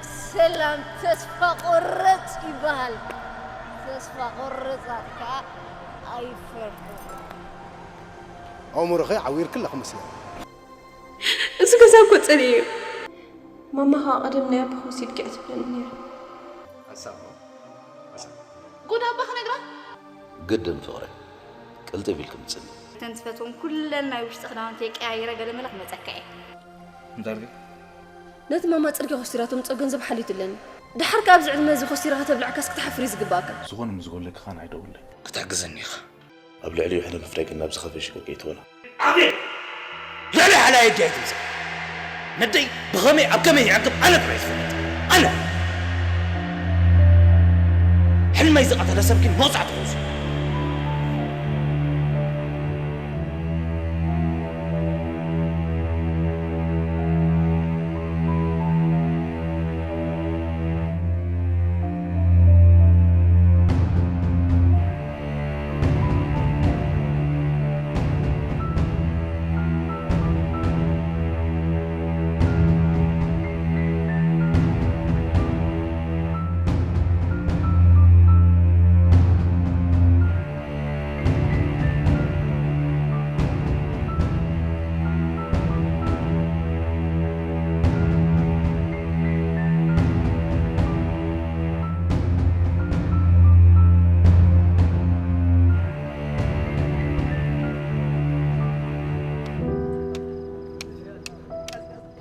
ሰላም ተስፋ ቆረጽ ይበሃል። ተስፋ ቆረጻት ከኣ ኣይፈርሑ። ኣእምሮኺ ዓዊርኪ ኣለኺ መስለኒ። እዚ ገዛ እኮ ጸሊእ እዩ። ማማ ከኣ ቀደም ናይ ኣቦኻ ወሲድኪ እያ ትብለኒ ነይራ። ሓሳብ ነው። ሓሳብ። ጉድ ኣባ ክነግራ? ግድን ፍቕረይ፣ ቅልጥፍ ኢልኪ ምጽኒ። እተን ትፈትወን ኩለን ናይ ውሽጢ ክዳውንተይ ቀያይረ ገለ መለ ክመጸካ እየ። እንታይ ኢልኪ? ነቲ ማማ ጽርግያ ኮስቲራ ተምጽኦ ገንዘብ ሓልዩትለኒ። ደሓር ከኣ ኣብዚ ዕድመ እዚ ኮስቲራ ከተብልዓካስ ክትሓፍር እዩ ዝግብኣካ። ዝኾነ ምስ ጎለኪ ኻን ኣይደውለይ። ክትሕግዘኒ ኢኻ። ኣብ ልዕሊኡ ሕነ ምፍዳይ ግን ናብ ዝኸፍእ ሽግር ከይትወና። ኣቤል! ልዕሊ ሓላይ እጅ ኣይትምጽእ። ነደይ ብኸመይ ኣብ ከመይ ይዕቅብ ኣነ ጥራይ ዝፈልጥ። ኣነ! ሕልመይ ዝቐተለ ሰብ ግን መቕጻዕቲ ክወስድ።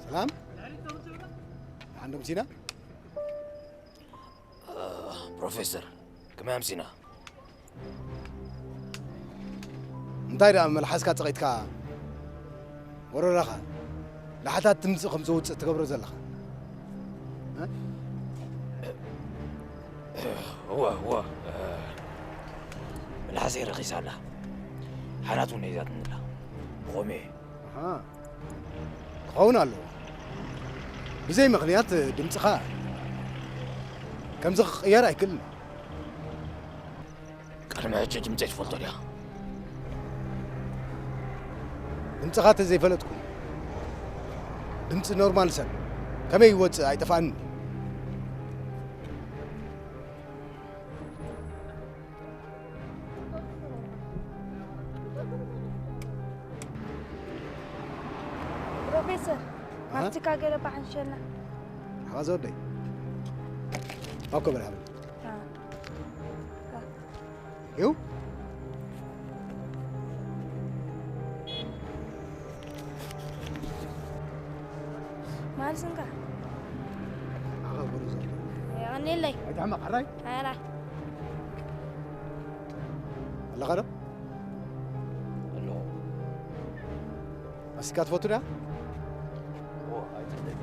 ሰላም፣ ደሓን ዶ ምሲና? ፕሮፌሰር፣ ከመይ ኣምሲና? እንታይ ደኣ መልሓስካ ጸቒጥካ፣ ጎረሮኻ ላሕታት ድምጺ ከም ዘውጽእ ትገብሮ ዘለኻ? እ? እወ፣ እወ፣ እ፣ መልሓሰይ ረኺሳ ኣላ። ሓናት እውን ሒዛትኒ ኣላ። ብኸመይ? ኣሃ፣ ክኸውን ኣለዎ። ብዘይ ምኽንያት ድምጽኻ ከምዚ ክቕየር ኣይክእልን። ቅድሚ ሕጂ ድምጸይ ትፈልጦ ዲኻ? ድምጽኻ ተዘይፈለጥኩ፣ ድምጺ ኖርማል ሰብ ከመይ ይወጽእ ኣይጠፍኣንን። ፕሮፌሰር፣ ማስቲካ ገለ ባዕንሸልና። ሓባ ዘወደይ። ኣብ ከበር ሓብል። ይው። ማልስንካ። ኣኻ ጎረዞ። የቐኔለይ። ኣይትሕመቕ፣ ሕራይ። ኣራይ። ኣለኻ ዶ? ኣሎ። ማስቲካ ትፈቱ ዳ? ኦ፣ ኣይትደሊ።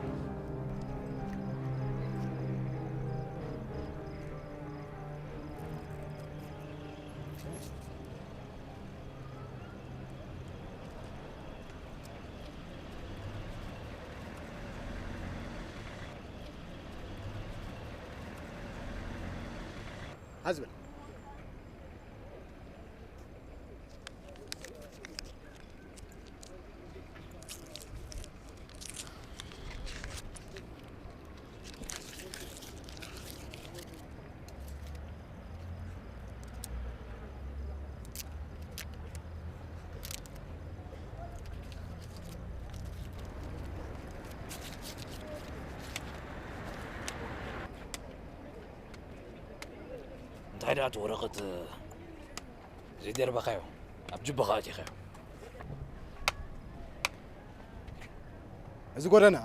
ሓዝበል። እንታይ ደኣ እቲ ወረቐት ዘይደርበኻዮ ኣብ ጅባኻ ኣእቲኻዮ? እዚ ጎደና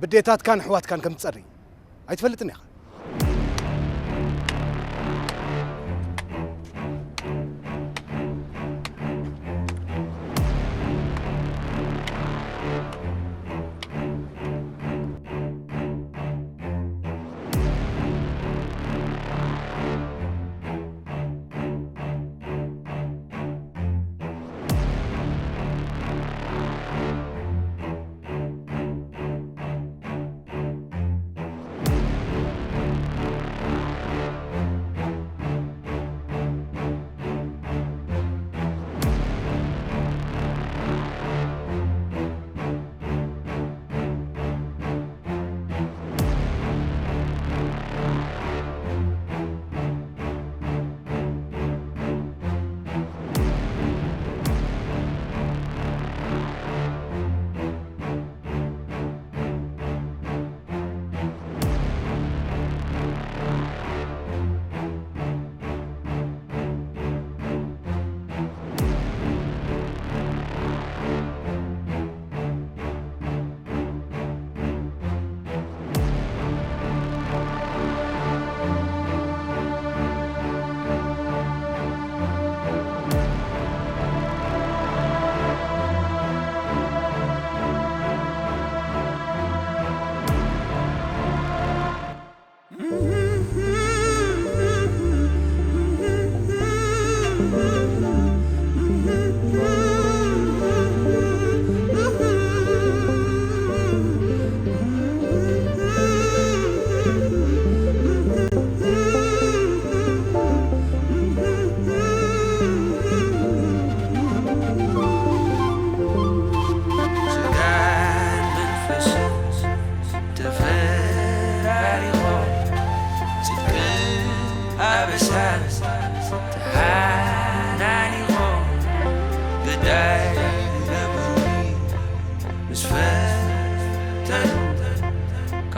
ብዴታትካን ኣሕዋትካን ከም ትጸሪ ኣይትፈልጥን ኢኻ።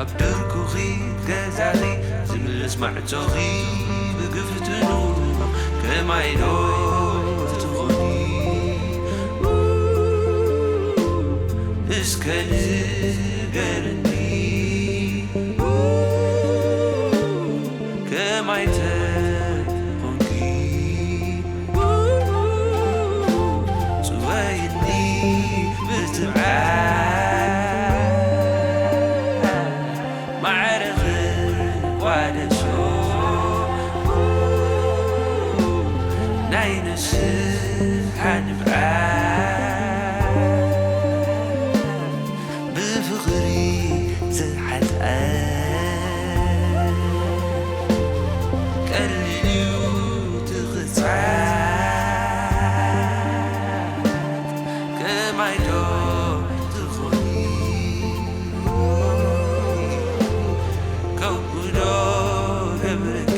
ኣብ ደርኩኺ ገዛኺ ዝምልስ ማዕጾኺ ብግፍትኑ ከማይ ዶ ትኾኒ? እስከ ንገርኒ ከማይ ተኾንኪ? ጽወይኒ ብትብዓት ማዕረ ክቋደሶ ናይ ንስሓ ንብዓት ብፍቕሪ ዝሓልኣ ቀሊል እዩ ትኽጻ ከማይ ዶ ትኾኒ? ከምኡ ዶ ገብረኪ?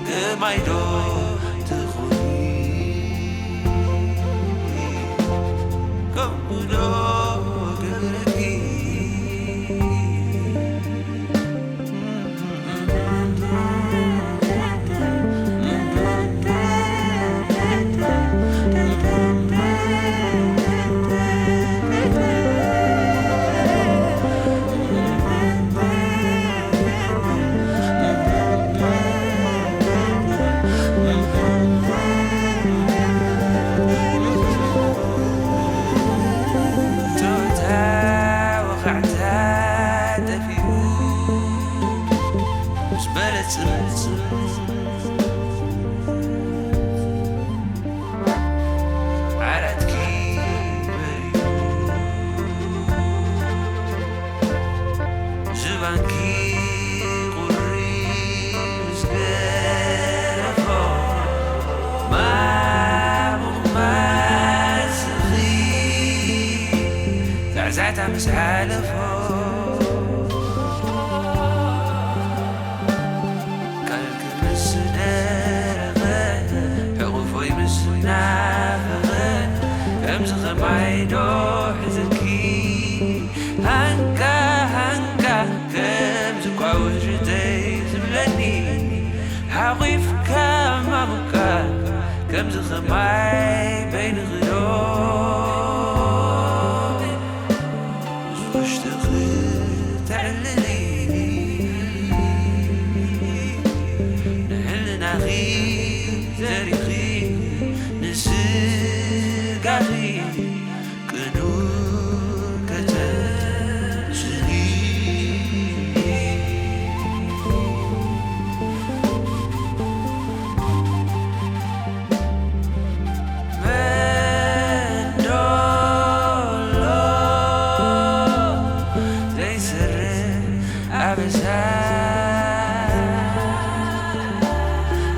ከማይ ዶ ትኾኒ? ከምኡ ዶ ገብረኪ? ቶታ ወኻዕታ ጠፊኡ ምስ በለ ጽምጽም ዓራትኪ በሪሁ ዝባንኪ ቁሪ ምስ ገረፎ ማሙቕ ማስኺ ዛዕዛዕታ ምስ ሓለፎ ቃልኪ ምስ ደረቐ ሕቑፎይ ምስ ናፈቐ ከምዚ ኸማይ ዶ ሕዝኪ ሃንካ ሃንካ ከምዚ ኳ ውሽጠይ ዝብለኒ ሓቑፍካ ማሙካ ከምዚ ኸማይ በይንኺ ዶ ውሽጥኺ ተዕልሊ ንሕልናኺ ዘሪኺ ንስጋኺ ቅኑዕ ከተስሊ መንዶሎ ዘይሰርሕ ኣበሳ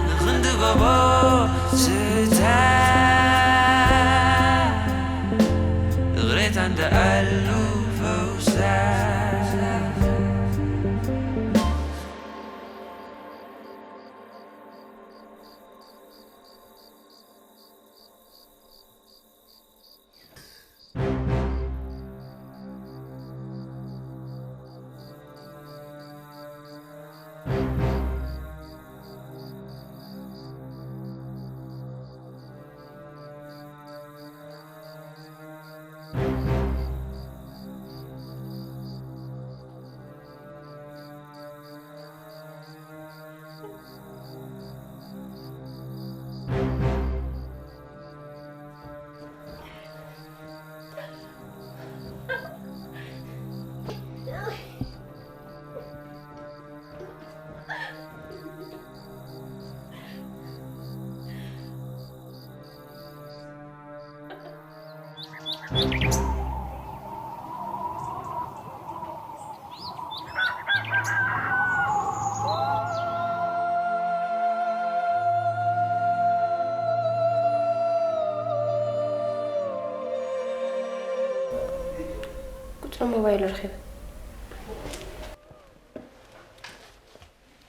ንኽንዲ ጎቦ ስታ እቕሬታ እንዳኣሉ ፈውሳ ቁጽሪ ሞባይሉ ረኺበ።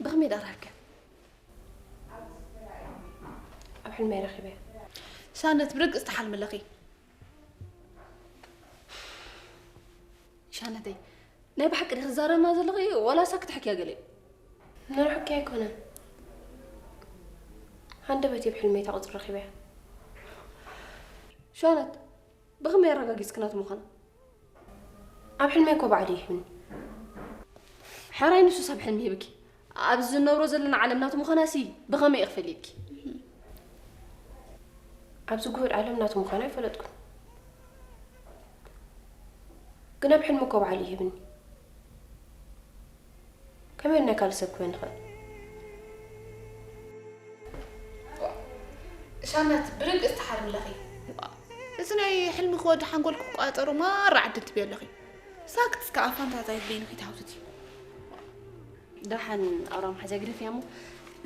ብኸመይ ደኣ ረኺብክያ? ኣብ ሕልመይ ረኺበያ። ሻነት ብርግጽ ትሓልሚ ኣለኺ። ሻነተይ፣ ናይ ብሓቂ ዲኺ ትዛረብና ዘለኺ ዋላ ሳክት ሓኪያ ገለ? ነርሕኪ ኣይኮነን። ሃንደበት ብሕልመይ እታ ቁፅሪ ረኺበያ። ሻነት፣ ብኸመይ ኣረጋጊፅክናት ምዃና? ኣብ ሕልመይ እኮ ባዕሉ ይህብኒ። ሕራይ ንሱስ ኣብ ሕልሚ ይህብኪ። ኣብዚ ዝነብሮ ዘለና ዓለም ናቱ ምዃና ሲ ብኸመይ እየ ክፈልየኪ? ኣብዚ ጉሁድ ዓለም ናቱ ምዃኑ ኣይፈለጥኩን። ግን ኣብ ሕልሚ እኮ ባዕሉ ይህብኒ። ከመይ ናይ ካልእ ሰብ ክበን ንኽእል? ሻነት ብርግእ ዝተሓርምለኺ። እዚ ናይ ሕልሚ ክወዲ ሓንጎል ክቋጠሩ ማራ ዓዲ ትብዮ ኣለኺ። ሳክት እስከ ኣፋንታታ ይበይን ኺትሃውትት እዩ። ደሓን ኣውራም ሓዚያ ግደፍያ እሞ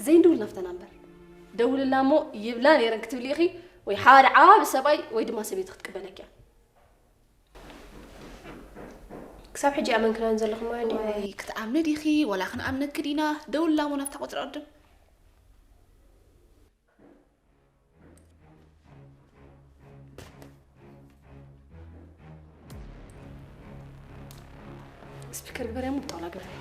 ዘይንድውል ናፍተና እምበር። ደውልላ እሞ ይብላ ነይረን ክትብሊ ኢኺ ወይ ሓደ ዓቢ ሰብኣይ ወይ ድማ ሰበይቲ ክትቅበለኪ እያ። ክሳብ ሕጂ ኣመንክናን ዘለኹም ማለት ድዩ? ወይ ክትኣምኒ ዲኺ ወላ ክንኣምነኪ ዲና? ደውልላ እሞ ናብታ ቁፅሪ ቅድም። ስፒከር ግበርያ እሞ ብጣውላ ግበርያ።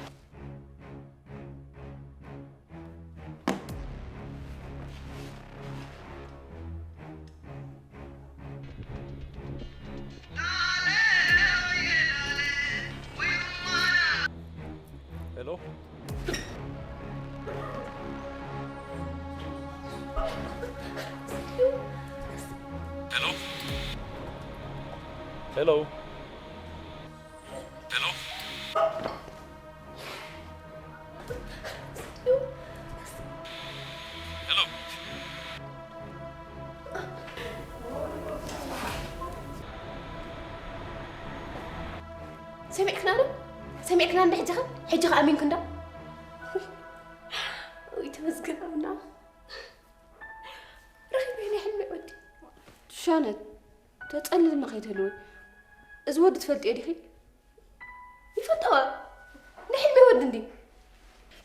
ሄሎ ሄሎ ሄሎ ሄሎ ሄሎ ሰሚዕክና ዶ? ሰሚዕክና እንደ ሕጂ ኸ? ሕጂ ኸ ኣሚንኩ እንዶ? ወይ ተመስገን ኣምላኽ። ረኺበ ናይ ሕልመይ ወዲ። ሻነት፣ ተጸልልና ከይትህልዊ። እዚ ወዲ ትፈልጥዮ ዲኺ? ይፈልጠዋ። ናይ ሕልመይ ወዲ እንዲ።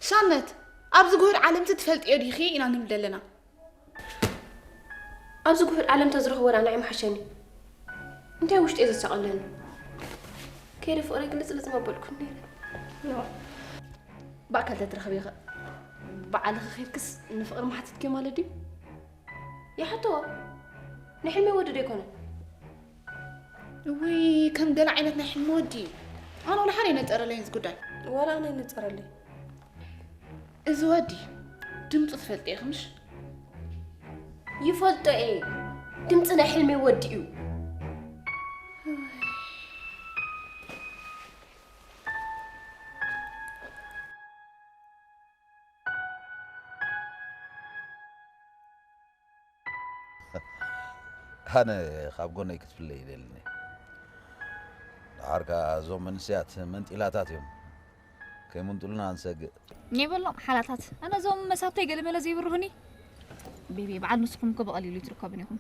ሻነት፣ ኣብዚ ጉህድ ዓለምቲ ትፈልጥዮ ዲኺ ኢና ንብል ዘለና። ኣብዚ ጉህድ ዓለም ተዝረኽቦ ደኣ ንዓይ ምሓሸኒ። እንታይ ውሽጢ ዘሳቐለኒ? ከይደ ፍቕሪ ግልጽልጽ መበልኩን ነይረ። ብኣካል ተትረኽቢ ኸ? ብዓልኺ ኸይድክስ ንፍቕሪ ምሓተትኪ ማለት ድዩ? ይሓተዋ። ናይ ሕልመይ ወዲ ዶ ኣይኮነን? እውይ ከም ገለ ዓይነት ናይ ሕልሚ ወዲ እዩ። ኣነ ወላ ሓደ ይነጸረለይን እዚ ጉዳይ። ዋላ ኣነ ይነጸረለይ። እዚ ወዲ ድምፁ ትፈልጢ ኢኺ ምሽ? ይፈልጦ እየ። ድምፂ ናይ ሕልመይ ወዲ እዩ። ኣነ ካብ ጎነይ ክትፍለይ ይደልኒ። ደሓር ከኣ እዞም መንስያት መንጢላታት እዮም። ከይምንጥሉና ንሰግእ። የብሎም ሓላታት ኣነ እዞም መሳብተይ ገለመለ ዘይብርሁኒ። ቤቢ በዓል ንስኹም እኮ ብቐሊሉ ይትርከቡን ኢኹም።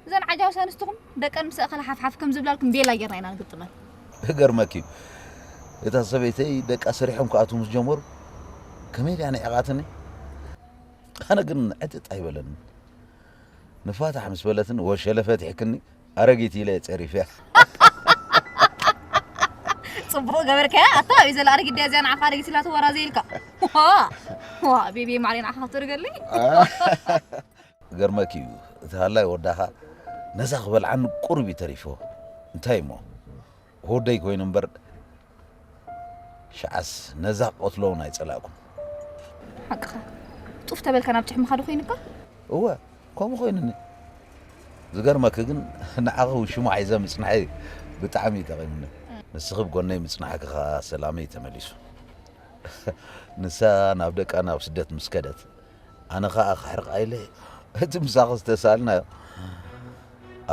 እዘን ዓጃውሳ ንስትኹም ደቀን ምስ ኣኸላ ሓፍሓፍ ከም ዝብላልኩም ቤላ ጌርና ኢና ንግጥመን። ይገርመኪ እዩ። እታ ሰበይተይ ደቃ ሰሪሖም ክኣትዉ ምስ ጀመሩ ከመይ ድያ ንዒቓትኒ። ኣነ ግን ዕጥጥ ኣይበለንን። ንፋታሕ ምስ በለትኒ ወሸለ ፈቲሕክኒ ኣረጊት ኢለ እየ ጸሪፈያ። ጽቡቕ ገበርካያ። ኣታ ኣብይ ዘላ ኣረጊት ድያ እዚኣ ንዓኻ ኣረጊት ኢላ ትወራዘ ኢልካ። ዋ፣ ዋ፣ ቤቢ ማዕረይ ንዓኻ ክትርገለይ። ገርመኪ እዩ፣ እቲ ሃላይ ወዳኻ ነዛ ክበልዓኒ ቁሩብ እዩ ተሪፎ። እንታይ እሞ፣ ወደይ ኮይኑ እምበር፣ ሽዓስ ነዛ ክቐትሎ እውን ኣይጸላእኩን። ሓቅኻ። ጡፍ ተበልካ ናብ ጭሕምኻ ዶ ኮይኑካ? እወ፣ ከምኡ ኮይኑኒ። ዝገርመኪ ግን፣ ንዓኺ ውሽማ ሒዘ ምጽንሐይ ብጣዕሚ እዩ ጠቒሙኒ። ንስኺ ብጎነይ ምጽናሕኪ ኸኣ ሰላመይ ተመሊሱ። ንሳ ናብ ደቃ ናብ ስደት ምስ ከደት፣ ኣነ ኸኣ ክሕርቓ ኢለ እቲ ምሳኺ ዝተሳልናዮ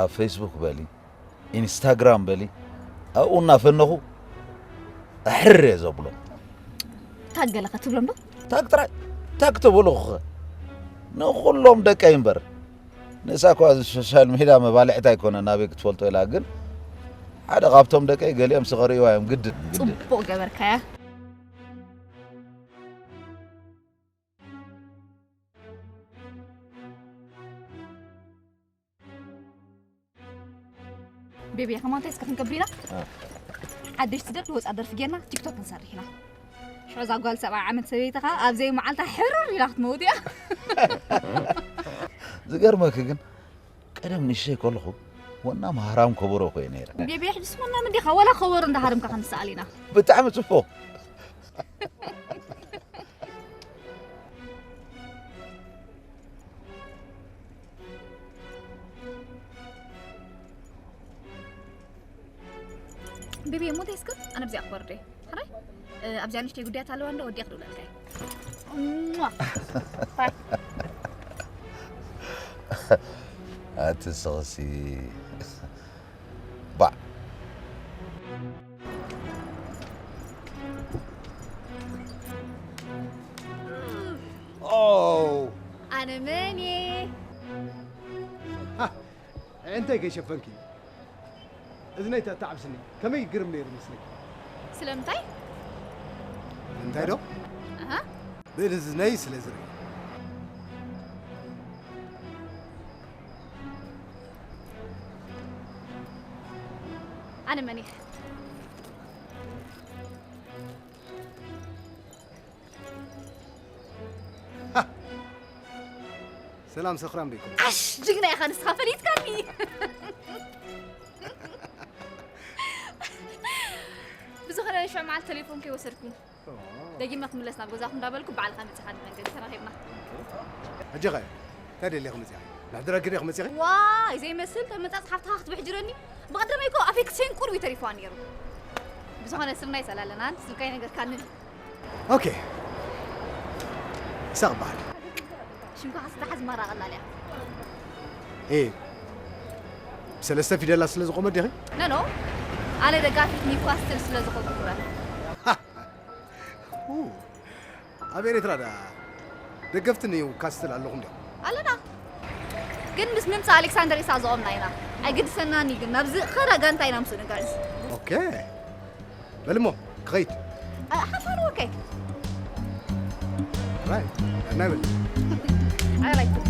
ኣብ ፌስቡክ በሊ፣ ኢንስታግራም በሊ፣ ኣብኡ እናፈነኹ ኣሕርር እየ ዘብሎ። ታግ ገለ ከትብሎም ዶ? ታግ ጥራይ፣ ታግ ተበልኹኸ ንኹሎም ደቀይ እምበር። ንሳ እኳ እዚ ሶሻል ሜድያ መባልዕታ ኣይኮነን፣ ናበይ ክትፈልጦ ኢላ፣ ግን ሓደ ካብቶም ደቀይ ገሊኦም ስኸርእይዋ እዮም፣ ግድን፣ ግድን። ጽቡቕ ገበርካያ። ቤቢ፣ ከማን እንታይ እስከ ክንገብር ኢና? ሓደሽቲ ደርፊ ወፃ ደርፊ ጌርና ቲክቶክ ክንሰርሕ ኢና። ሽዑ እዛ ጓል ሰብዓ ዓመት ሰበይቲ ኸዓ ኣብ ዘይ መዓልታ ሕርር ኢላ ክትመውት እያ። ዝገርመኪ ግን ቀደም ንእሽተይ ከለኹ ወና ማህራም ከበሮ ኮየ ነይረ። ቤቢ ሕጅስ ወና ምንዲኻ ወላ ከበሮ እንዳሃረምካ ክንሰኣል ኢና። ብጣዕሚ ጽቡቕ። ቤቢ እሞ እንታይ እስከ ኣነ ብዚኣ ክወርደ ሓራይ ኣብዚኣ ንሽተይ ጉዳያት ኣለዋ እንዶ ወዲያ ክደውለልካ ኣቲ ሰኽሲ ባዕ ኣነ መን እየ እንታይ ከይሸፈንኪ እዝነይ ተተዓብስኒ ከመይ ይግርም ነይሩ መስለኪ ስለምንታይ እንታይ ዶ ብእዝነይ ስለ ዝርኢ ኣነ መን እየ ሰላም ሰኽራም ዶ ይኮን? ዓሽ ጅግና ኢኻ ንስኻ ፈሊጥካኒ። ብዝኾነ ሽዑ መዓልቲ ቴሌፎን ከይወሰድኩ ደጊመ ክምለስ ናብ ገዛኹም እንዳበልኩ ባዕልኻ መፂኻ ንመንገዲ ተራኺብና። ሕጂ ኸ እንታይ ደሊኹ መፂኻ? ንሕድረኪ ዲኹ መፂኺ? ዋይ ዘይመስል ተመፃፅ ሓፍትኻ ክትብሕጅረኒ ብቐደመይ እኮ ኣፌ ክሴንቁር እዩ ተሪፍዋ ነይሩ። ብዝኾነ ስርናይ ሰላለና ስልካይ ነገርካኒ። ኦኬ ይሳቕ በሃል ሽምካ ክስታሓዝ ማራ ቀላል እያ እ ብሰለስተ ፊደላት ስለ ዝቆመት ዲኺ? ነኖ ኣነ ደጋፊት ኒውካስትል ስለ ዝኾንኩ እምበር ኣብ ኤርትራ ደኣ ደገፍቲ ኒውካስትል ኣለኹም ዲኹም? ኣለና ግን ምስ ምምፃእ ኣሌክሳንደር ኢሳቕ ዝቖምና ኢና ኣይግድሰናን እዩ ግን ናብ ዝኸዳ ጋንታ ኢና ምስኡ ንጋዕዝ ኦኬ በልሞ ክኸይድ ሓፋን ወከይ ራይ ናበል I like to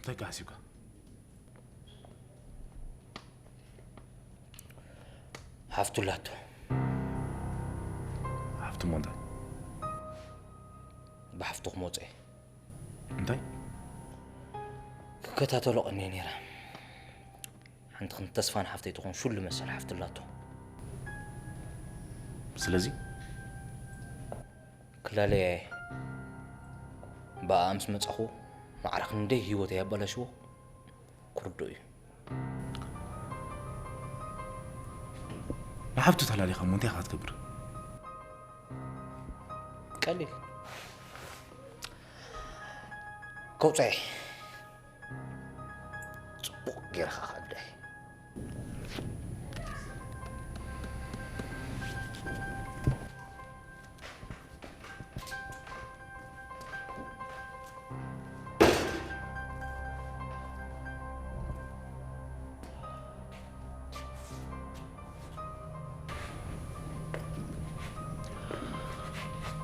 እንታይ ሓሲብካ? ሓፍቱ ኣላቶ። ሓፍቱ እሞ እንታይ? ብሓፍቱ ክመፀ እንታይ? ክከታተሎ ቀንየ ነይረ። ሓንቲ ክንዲ ተስፋ ንሓፍተይ ትኾን ሹሉ መሰል ሓፍቱ ኣላቶ። ስለዚ ክላለያ እየ። ብኣኣ ምስ መጻኹ ማዕረ ክንደይ ህይወተይ ኣበላሽዎ ክርድኦ እዩ። ንሓፍቱ ተላሊኻ እሞ እንታይ ኢኻ ክትገብር? ቀሊል ከውፅዐ ጽቡቕ ጌርኻ ከብደ።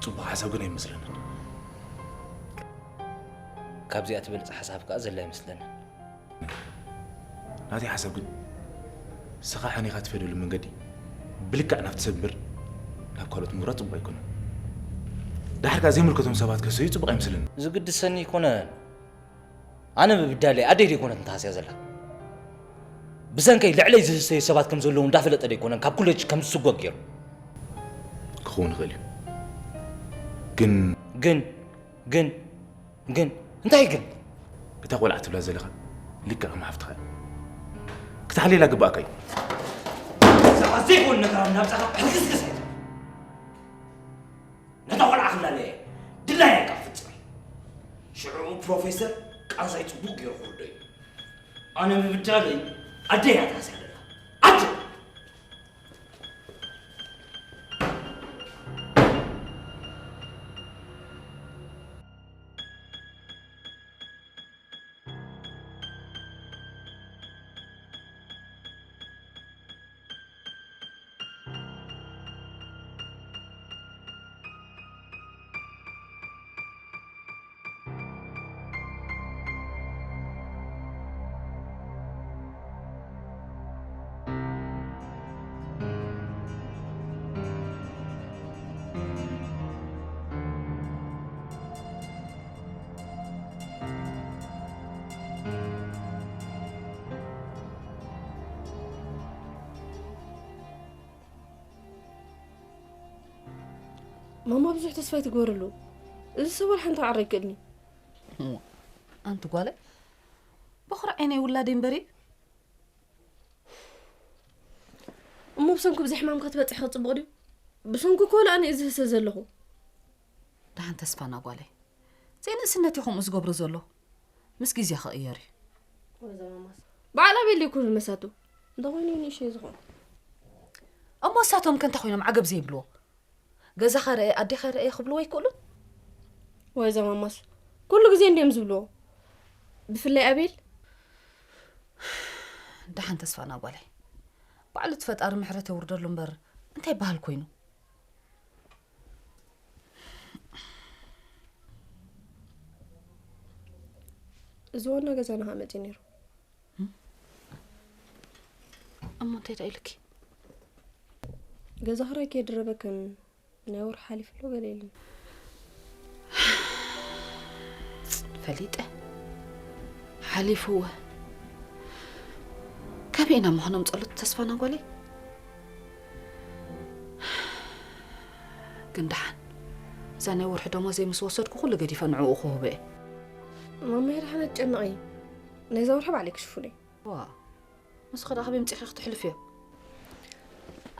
ጽቡቕ ሓሳብ ግን ኣይመስለንን። ካብዚኣ ትበልጽ ሓሳብ ከኣ ዘላ ኣይመስለንን። ናተይ ሓሳብ ግን ንስኻ ሓኒኻ ትፈደሉ መንገዲ ብልክዕ ናብቲ ሰብ እምበር ናብ ካልኦት ምውራድ ጽቡቕ ኣይኮነን። ድሓር ከኣ ዘይምልከቶም ሰባት ከሰዩ ጽቡቕ ኣይመስለንን። ዝግድሰኒ ኣይኮነን። ኣነ ምብዳለይ ኣደይ ደይኮነት እንተሃስያ ዘላ ብሰንከይ ልዕለይ ዝህሰዩ ሰባት ከም ዘለዉ እንዳፈለጠ ደይኮነን ካብ ኩለጅ ከም ዝስጎግ ገይሩ ክኸውን ይኽእል እዩ ግን ግን ግን ግን እንታይ ግን? እታ ቆልዓ ትብላ ዘለኻ ልክዕ ከም ሓፍትኻ እያ። ክትሓልየላ ግባእካ እዩ። ብዛዕባ ዘይኮን ነገራት ናብ ጻዕዳ ሕልክስክስ ኣይትበል። ነታ ቆልዓ ክላለየ ድላያ እየ ካብ ፍጽም። ሽዑ ፕሮፌሰር ቃንዛይ ጽቡቕ ገይሩ ክርዶ እዩ። ኣነ ምብዳለይ ኣደይ እያ ትሃስያ ዘላ። ኣጆ! ማማ ብዙሕ ተስፋ ኣይትግበርሉ። እዚ ሰብ ዋላ ሓንቲ ክዓሪ ኣይክእልን እዩ። እሞ፣ ኣንቲ ጓለይ፣ በኹሪ ዓይነይ ውላደይ እምበሪ። እሞ ብሰንኩ ብዘይ ሕማም ክትበጽሒ ክጽቡቕ ድዩ? ብሰንኩ እኮ ለኣነ እዩ ዝህሰ ዘለኹ። ደሓን ተስፋና ጓለይ። ዘይንእስነት እዩ ከምኡ ዝገብሮ ዘሎ። ምስ ግዜ ክቕየር እዩ። ወይዘሮ ማስ። በዓል ኣቤል ይኩን መሳቱ። እንተኾይኑ እዩ ንእሽተይ ዝኾን። እሞ እሳቶም ከ እንታይ ኮይኖም ዓገብ ዘይብልዎ? ገዛኻ ርአ፣ ኣዴኻ ርአ ክብልዎ ኣይክእሉን? ወይዘሮ ማስ። ኩሉ ግዜ እንድዮም ዝብልዎ። ብፍላይ ኣቤል። ደሓን ተስፋና ጓለይ። ባዕሉ እቲ ፈጣሪ ምሕረት የውርደሉ እምበር እንታይ ይበሃል ኮይኑ? እዚ ዋና ገዛና ከኣ መጺኡ ነይሩ። እሞ እንታይ ደኣ ኢሉኪ? ገዛ ክራይ ከይድረበ ከም ናይ ወርሒ ሓሊፉ ኣሎ ገለ ኢሉኒ። ፈሊጠ። ሓሊፉ እወ። ካበይ ኢና ምዃኖም ጸሎት ተስፋና ጓለይ? ግን ደሓን፣ እዛ ናይ ወርሒ ደሞዘይ ምስ ወሰድኩ ኩሉ ገዲፈ ንዕኡ ክህቦ እየ። ማማይ ደሓን ኣትጨነቒ። ናይዛ ወርሒ ባዕለይ ክሽፍኖ እየ። ዋ፣ ንስኺ ደኣ ካበይ ኣምጺእኺ ክትሕልፍዮ?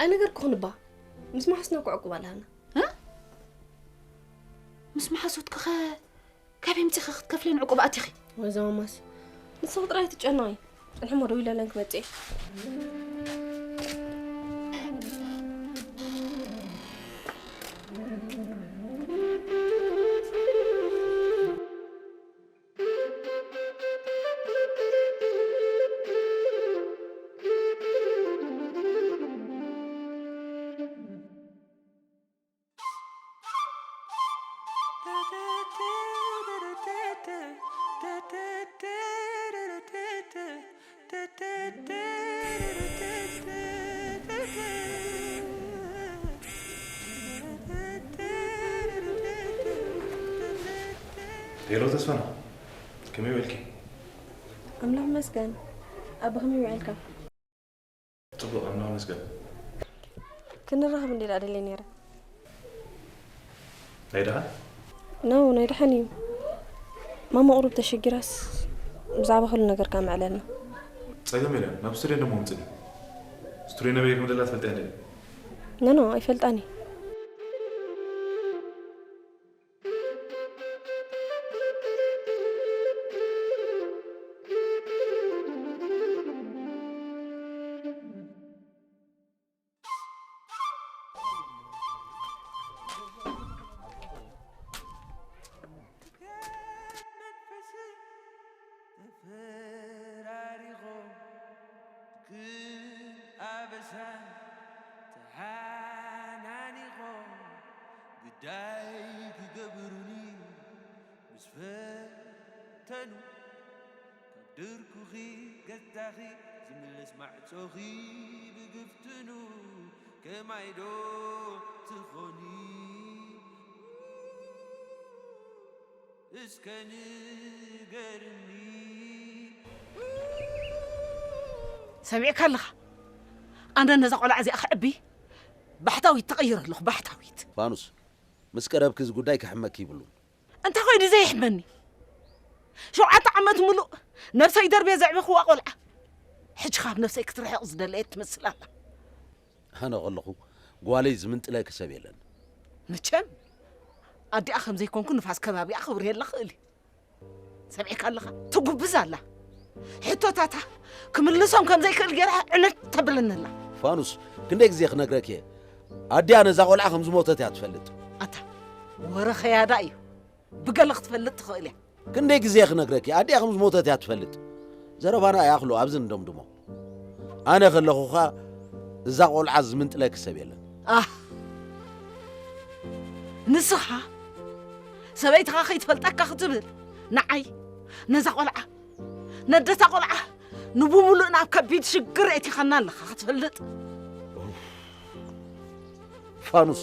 ኣይነገርኩኽን እባ። ምስ መሓዙትና እኮ ዕቁብ ኣለና። እ? ምስ መሓዙትኪ ኸ ካበይ ኣምጺእኺ ክትከፍልየን ዕቁብ ኣቲኺ? ወይዘሮ ማስ፣ ንስኺ ጥራይ ኣይትጨነቒ። ጽንሒ እሞ ደው ኢለለን ክመጽእ እየ። ሄሎ ተስፋና፣ ከመይ ውዒልኪ? ኣምላኽ ይመስገን። ኣባ ከመይ ውዒልካ? ጽቡቕ፣ ኣምላኽ ይመስገን። ክንራኸብ እንዴ ደኣ ደልየ ነይረ። ናይ ደሓን? ኖ፣ ናይ ደሓን እዩ። ማማ ቁሩብ ተሸጊራስ ብዛዕባ ኩሉ ነገር ከኣ ምዕለልና። ጸገም የለን፣ ናብ ስቱድዮ ደሞ ምጽኒ። ስቱድዮ ነበይ ከም ደላ ትፈልጥያ እንዴ? ኖ፣ ኖ፣ ኣይፈልጣን እየ። ተፈራሪቖም ግን ኣበሳ ተሓናኒቖም ግዳይ ክገብሩኒ ምስ ፈተኑ ካብ ድርኩኺ ገዛኺ ዝምለስ ማዕጾኺ ብግፍትኑ ከማይ ዶ ትኾኒ እስከ ንገርኒ። ሰሚዕካ ኣለኻ? ኣነ ነዛ ቆልዓ እዚኣ ከዕቢ ባሕታዊት ተቐይረ ኣለኹ፣ ባሕታዊት። ፋኑስ፣ ምስ ቀረብኪ እዚ ጉዳይ ክሕመኪ ይብሉን። እንታይ ኮይኑ ዘይሕመኒ? ሸውዓተ ዓመት ምሉእ ነብሰይ ደርብየ ዘዕበኽዋ ቆልዓ፣ ሕጂ ካብ ነብሰይ ክትርሕቕ ዝደለየት ትመስል ኣላ። ኣነ ከለኹ ጓለይ ዝምንጥለኪ ሰብ የለን። መቸም ኣዲኣ ከም ዘይኮንኩ ንፋስ ከባቢኣ ክብርየላ ክእል እዩ። ሰሚዕካ ኣለኻ? ትጉብዝ ኣላ። ሕቶታታ ክምልሶም ከም ዘይክእል ገይራ ዕንድ ተብለኒ ኣላ። ፋኑስ፣ ክንደይ ግዜ ክነግረኪ እየ? ኣዲኣ ነዛ ቆልዓ ከም ዝሞተት እያ ትፈልጥ። ኣታ ወረ ኸያዳ እዩ። ብገለ ክትፈልጥ ትኽእል እያ። ክንደይ ግዜ ክነግረኪ? ኣዲኣ ከም ዝሞተት እያ ትፈልጥ። ዘረባና ይኣኽሎ፣ ኣብዚ ንደምድሞ። ኣነ ከለኹ ኸኣ እዛ ቆልዓ ዝምንጥለኪ ሰብ የለን። ኣህ፣ ንስኻ ሰበይትኻ ከይትፈልጠካ ክትብል ንዓይ፣ ነዛ ቆልዓ፣ ነደታ ቆልዓ ንብምሉእ ናብ ከቢድ ሽግር እቲኻና ኣለኻ ክትፈልጥ። ፋኑስ፣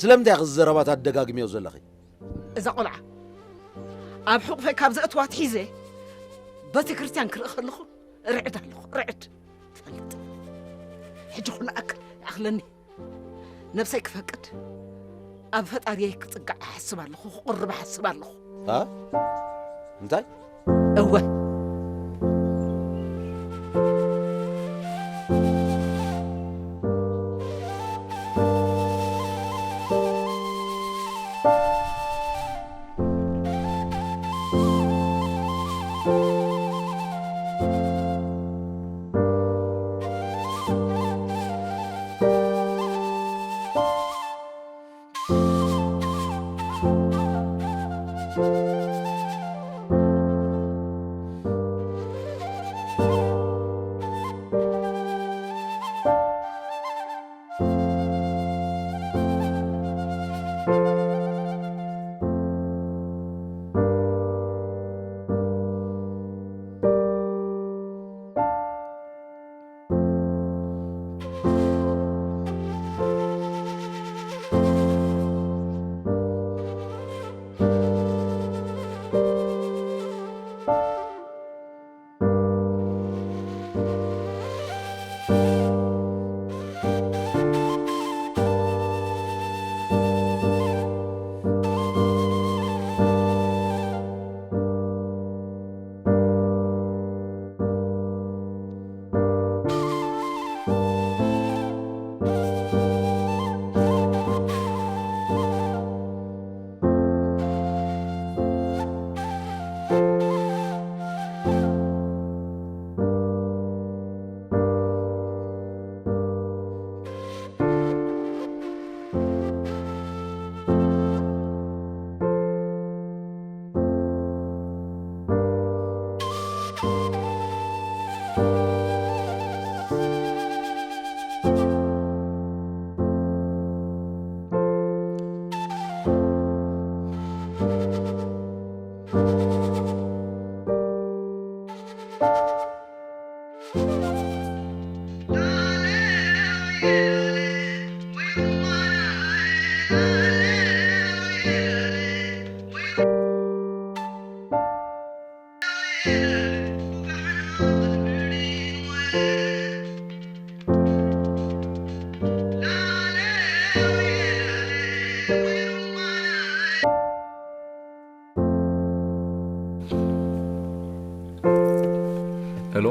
ስለምንታይ ኢኺ እዚ ዘረባ ተደጋግምዮ ዘለኺ? እዛ ቆልዓ ኣብ ሕቑፈይ ካብ ዘእትዋ ኣትሒዘ ቤተ ክርስቲያን ክርኢ ከለኹ ርዕድ ኣለኹ፣ ርዕድ። ትፈልጥ፣ ሕጂ ኩሉ ኣክ-፣ ይኣኽለኒ። ነብሰይ ክፈቅድ ኣብ ፈጣሪየይ ክጽጋዕ እሓስብ ኣለኹ፣ ክቕርብ እሓስብ ኣለኹ። ኣ? እንታይ? እወ። ሄሎ፣